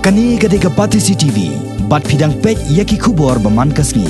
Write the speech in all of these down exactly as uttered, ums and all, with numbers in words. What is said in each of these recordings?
Kane ka dei ka Batesi T V, bad phi dang peit ïa ki khubor ba man ka sngi.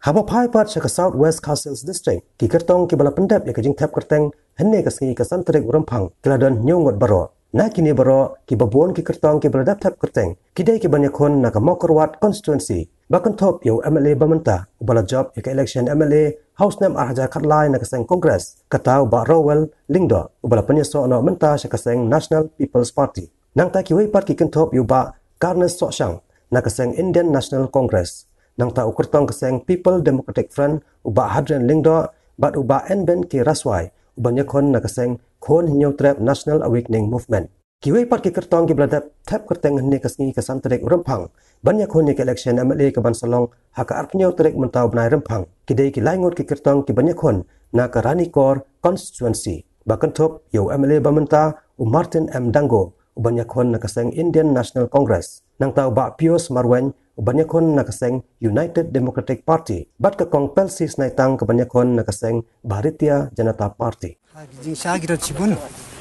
Haba phai pat sha ka South West Khasi Hills District, ki kyrtong kiba la pyndep ïa ka jingthep kyrteng hynne ka sngi ka san tarik u Rymphang, ki la don hynñiew ngut baroh. Na kine baroh, kiba bun ki kyrtong kiba la dep thep kyrteng, ki dei ki ban ïakhun na ka Mawkyrwat constituency, ba kynthup ïa u M L A ba mynta, uba la jop ïa ka election M L A ha u snem ar hajar khatlai na ka seng Congress, kata u Bah Rowell Lyngdoh, uba la pynïasoh noh mynta sha ka seng National People's Party. Nangta kiwei pat ki kynthup ïa u Bah Carnes Sohshang na ka seng Indian National Congress. Nangta u kyrtong ka seng People Democratic Front, u Bah Hadrian Lyngdoh, bad u Bah Enben K Raswai, u ban ïakhun na ka seng Khun Hynñiewtrep National Awakening Movement. Kiwei pat ki kyrtong kiba la dep thep kyrteng hynne ka sngi ka san tarik u Rymphang, ban ïakhun ïa ka election M L A ka ban sa long ha ka arphew hynñiew tarik mynta u bnai Rymphang, ki dei ki lai ngut ki kyrtong ki ban ïakhun na ka Ranikor constituency, ba kynthup ïa u M L A ba mynta u Martin M Dango, u ban ïakhun na ka seng Indian National Congress. Nangta u Bah Pius Marwein, u ban ïakhun na ka seng United Democratic Party, bad ka Kong Pelsi Snaitang ka ban ïakhun na ka seng Bharatiya Janata Party. Ha ki jingshah ki don shibun,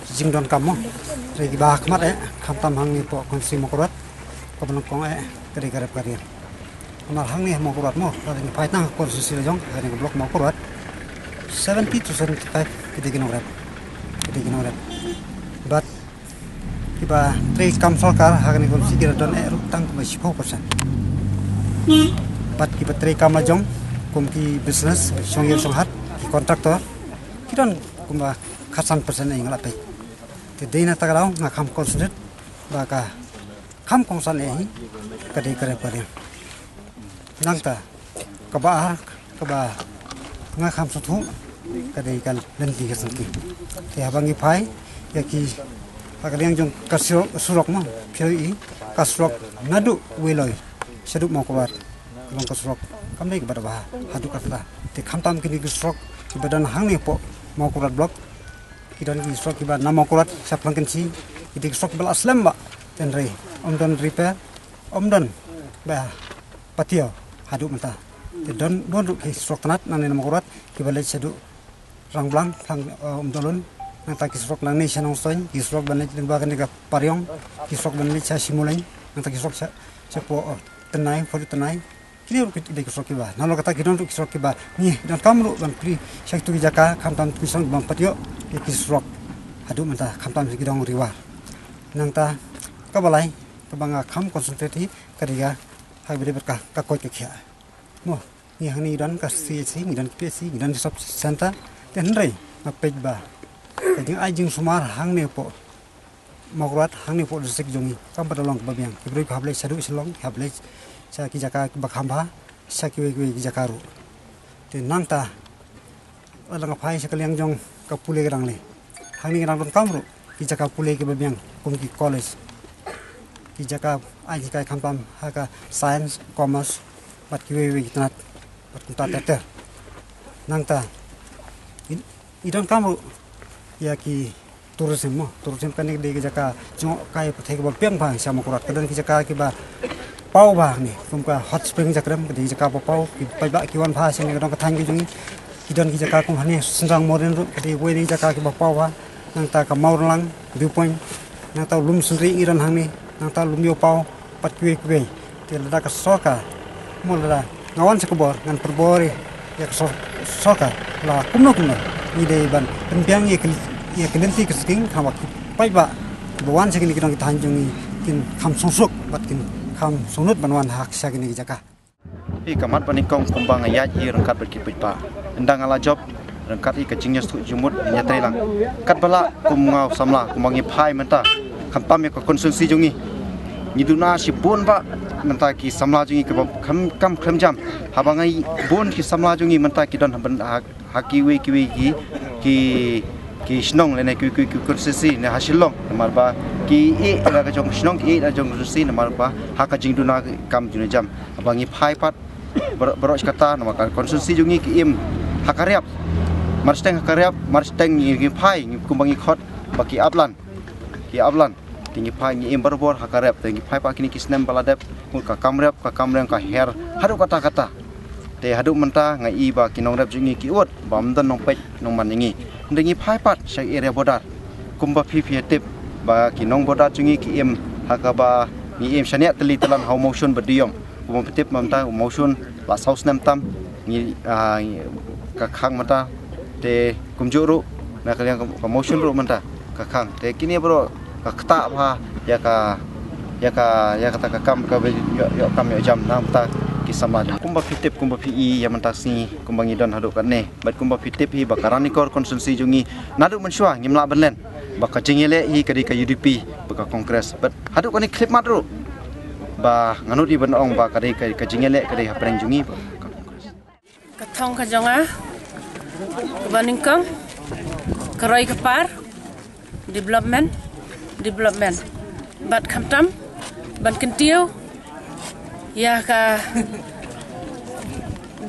ki jingdonkam mo. Hynrei kiba ha khmat eh, khamtam hangne hapoh constituency Mawkyrwat, kaba nyngkong eh, ka dei ka rep ka riang. Namar hangne ha Mawkyrwat mo, lada ngi phai tang ha constituency la jong, ha kane ka block Mawkyrwat, seventy to seventy-five ki dei ki nongrep. Ki dei ki nongrep. Bad kiba trei kam sorkar ha kane ka constituency ki la don eh ruh tang kumba shiphew percent. Bad kiba trei kam la jong, kum ki business, shong ïew shong hat, ki contractor, ki don kumba khatsan percent eh nga la peit. Te dei na kata ka daw nga kham concentrate ba ka kham kongsan eh hi ka dei ka rep ka riang. Nangta kaba ar kaba nga kham sngewthuh ka dei ka lynti ka syngkien. Te haba ngi phai ïa ki, ha ka liang jong ka surok, surok mo, phi ïohi ka surok naduh Weiloi shaduh Mawkyrwat, ka long ka surok kam dei kaba da bha haduh katta. Te khamtam kine ki surok kiba don hangne hapoh Mawkyrwat block, ki don ki surok kiba na Mawkyrwat sha Phlangkenshi, ki dei ki surok ba la slem bha, hynrei ym don repair, ym don ba patiaw haduh mynta. Te don bun ruh ki surok tnat nangne na Mawkyrwat kiba leit shaduh Rangblang, Thang, eh, Umdalun, nangta ki surok nangne sha Nongstoiñ, ki surok ban leit lyngba kane ka Pariong, ki surok ban leit sha Shimuleng, nangta ki surok sha, shapoh, eh, Tnai, Photo Tnai. Kine ruh ki dei ki surok kiba, nalor kata ki don ruh ki surok kiba ngi donkam ruh ban plie sha kitu ki jaka, khamtam ki surok ban pat ïoh ïa ki surok haduh mynta, khamtam ki dong riwar. Nangta kaba lai kaba nga kham concentrate hi ka dei ka, ha kaba dei bad ka, ka koit ka khiah. Mo, ngi hangne ngi don ka C H C, ngi don P H C, ngi don sub center. Te hynrei nga peit ba ka jingai jingsumar hangne hapoh Mawkyrwat, hangne hapoh district jong ngi kam pat da long kaba biang. Ki briew ki hap leit shaduh Shillong, ki hap leit sha ki jaka kiba kham bha, sha kiwei kiwei ki jaka ruh. Te nangta lada nga phai sha ka liang jong ka pule ka dang leh, hangne ka dang donkam ruh ki jaka pule kiba biang kum ki college, ki jaka ai jinghikai khamtam ha ka science, commerce, bad kiwei kiwei ki tnat bad kumta ter ter. Nangta ngi, ngi donkam ruh ïa ki tourism mo, tourism kane ka dei ka jaka jngohkai pyrthei kaba biang bha sha Mawkyrwat. Ka don ki jaka kiba paw bha hangne, kum ka Hot Spring Jakrem, ka dei ka jaka ba paw, ki paidbah ki wan bha sha hangne, ka don ka thaiñ ka jong ngi. Ki don ki jaka kum hangne Synrang Moren ruh, ka dei kawei na ki jaka kiba paw bha. Nangta ka Mawrylang View Point, nangta u Lum Synrih ngi don hangne, nangta u Lum Ïewpaw, bad kiwei kiwei. Te lada ka sorkar, mo, lada nga wan sha ka bor, ngan pynbor ïa ka sor-, sorkar la kumno kumno ngi dei ban pynbiang ïa ka, ïa ka lynti ka sting, khnang ba ki paidbah ba wan sha kine ki dong ki thaiñ jong ngi kin kham sngewsuk bad kin kham sngewnud ban wan ha sha kine ki jaka. Hi ka mat ba nyngkong kumba nga ïaid hi ryngkat bad ki paidbah. Ynda nga la jop ryngkat hi ka jingïasuk jingmut ïatreilang. Katba lah kum nga u samla kumba ngi phai mynta, khamtam ïa ka constituency jong ngi, ngi duna shibun bha mynta ki samla jong ngi kiba kham, kam khlem jam. Haba nga ïohi bun ki samla jong ngi mynta ki don ha, ha, ha kiwei kiwei ki, ki, ki shnong lane kiwei kiwei ki constituency ne ha Shillong. Namar ba ki ïeh da ka jong shnong, ki ïeh da ka jong constituency, namar ba ha ka jingduna kam jingduna jam. Haba ngi phai pat baroh, baroh shi katta, namar ka constituency jong ngi ki im ha ka riap. Mar shiteng ha ka riap, mar shiteng ngi, ngi phai, ngi kumba ngi khot ba ki aplan. Ki aplan. Te ngi phai, ngi im barabor ha ka riap. Te ngi phai pat kine ki snem ba la dep, ka kam riap, ka kam riang ka her haduh katta katta. Te haduh mynta nga i ba ki nongrep jong ngi ki ud ba ym don nongpeit nongman ïa ngi. Hynrei ngi phai pat sha area border, kumba phi phi ïa tip ba ki nong border jong ngi ki im ha kaba Ngi im shaniah tylli tyllong ha u mawshun ba dei ïom. Kumba phi tip mynta u mawshun la saw snem tam. Ngi, ah, ngi, ka khang mynta te kumjuh ruh na ka liang ka, ka mawshun ruh mynta ka khang. Te kine baroh ka ktah bha ïa ka, ïa ka, ïa kata ka kam kaba ïoh, ïoh kam ïoh jam na bynta ki samla. Kumba phi tip, kumba phi i ïa mynta ka sngi, kumba ngi don haduh katne. Bad kumba phi tip hi ba ka Ranikor constituency jong ngi naduh mynshuwa ngim lah ban len ba ka jingïaleh hi ka dei ka U D P bad ka Congress. Bad haduh kane khyllipmat ruh ba nga nud hi ban ong ba ka dei ka, ka jingïaleh ka dei hapdeng jong ngi bad ka Congress. Ka thong ka jong nga kaba nyngkong, ka roi ka par, development, development. Bad khamtam ban kyntiew ïa ka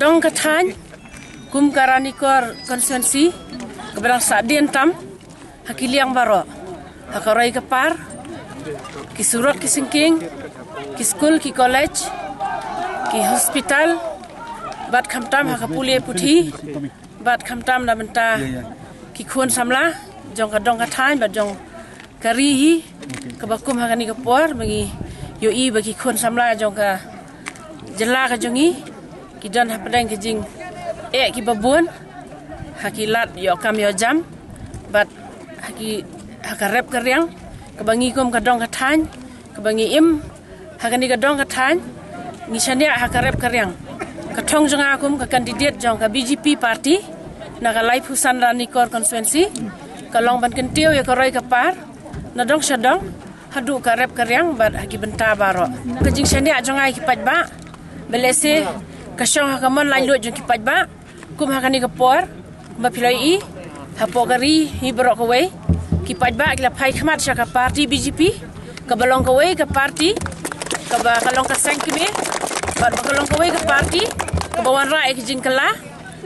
dong ka thaiñ kum ka Ranikor constituency kaba dang sah dien tam ha ki liang baroh, ha ka roi ka par, ki surok ki syngkien, ki skul ki college, ki hospital, bad khamtam ha ka pule puthi, bad khamtam na bynta ki khun samla jong ka dong ka thaiñ bad jong ka ri hi, kaba kum ha kane ka por ba ngi ïohi ba ki khun samla jong ka jylla ka jong ngi ki don hapdeng ka jingeh kiba bun ha ki lad ïoh kam ïoh jam, bad ha ki, ha ka rep ka riang kaba ngi kum ka dong ka thaiñ kaba ngi im ha kane ka dong ka thaiñ, ngi shaniah ha ka rep ka riang. Ka thong jong nga kum ka candidate jong ka B J P party na ka laiphew san Ranikor constituency ka long ban kyntiew ïa ka roi ka par na dong sha dong haduh ka rep ka riang bad ha ki bynta baroh. Ka jingshaniah jong nga ïa ki paidbah, ba lehse ka shong ha ka mon laitluid jong ki paidbah, kum ha kane ka por ba phi la ïohi hapoh ka ri hi baroh kawei, ki paidbah ki la phai khmat sha ka party B J P, kaba long kawei ka party kaba ka long ka seng kmie, bad ba ka long kawei ka party kaba wanrah ïa ka jingkylla,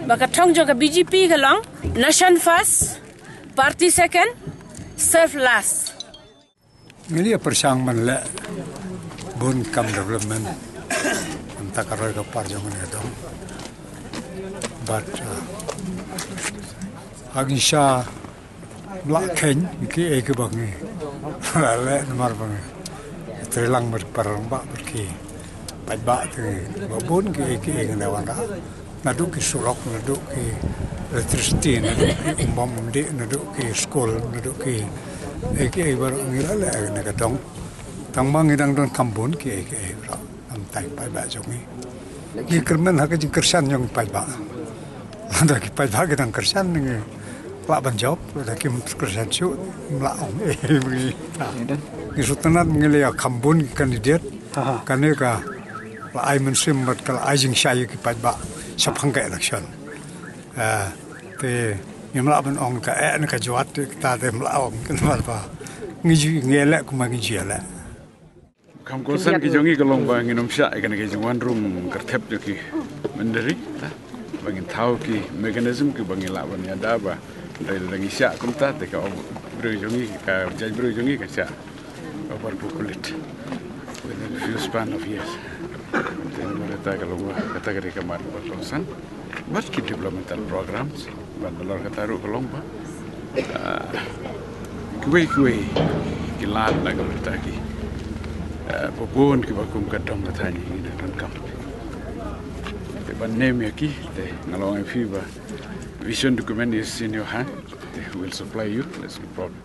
ba ka thong jong ka B J P ka long Nation First, Party Second, Self Last. Ngi la pyrshang ban leh bun kam development mynta ka roi ka par jong ngi dong. Bad, uh, ha ngi sha mlak kheiñ ki ei ki ba ngi la leh namar ba ngi trei lang bad para rangbah bad ki paidbah te ba bun ki ei ki ei ngi la wanrah. Naduh ki surok, naduh ki electricity, naduh ki um bam um dih, naduh ki skul, naduh ki ei ki ei baroh ngi la leh na ka dong. Tang ma ngi dang don kam bun ki ei ki ei baroh. Namar ki paidbah jong ngi, ngi kyrmen ha ka jingkyrshan jong ki paidbah. Lada ki paidbah ki dang kyrshan ngi lah ban jop, lada kim kyrshan shuh, ym lah ong ei ei ngi. Ngi sngewtynnat ngi la ïa kham bun ki candidate. Kane ka la ai mynsiem bad ka la ai jingshai ïa ki paidbah shaphang ka election. Eh, te ngim lah ban ong ka eh ne ka jwat te kata te ngim lah ong, namar ba ngi ju ngi leh kumba ngi ju leh. Kam kongsan ki jong ngi ka long ba ngin ym shah ïa kane ka jingwan rum kyrthep jong ki mynder, ba ngin thaw ki mechanism kiba ngi lah ban ïada ba hynrei lada ngi shah kumta te ka briew jong ngi, ka jaitbynriew jong ngi kan shah overpopulate within a few span of years. Te namar kata ka long ba kata ka dei ka mat kaba kongsan. Bad ki developmental programs, bad nalor kata ruh ka long ba, ah, kiwei kiwei ki lad na ka bynta ki, ah, ba bun kiba kum ka dong ka thaiñ ngi dang donkam. Te ban nem ïa ki, te nga la ong ïa phi ba vision document is in your hand. Te we'll supply you. Let's look forward.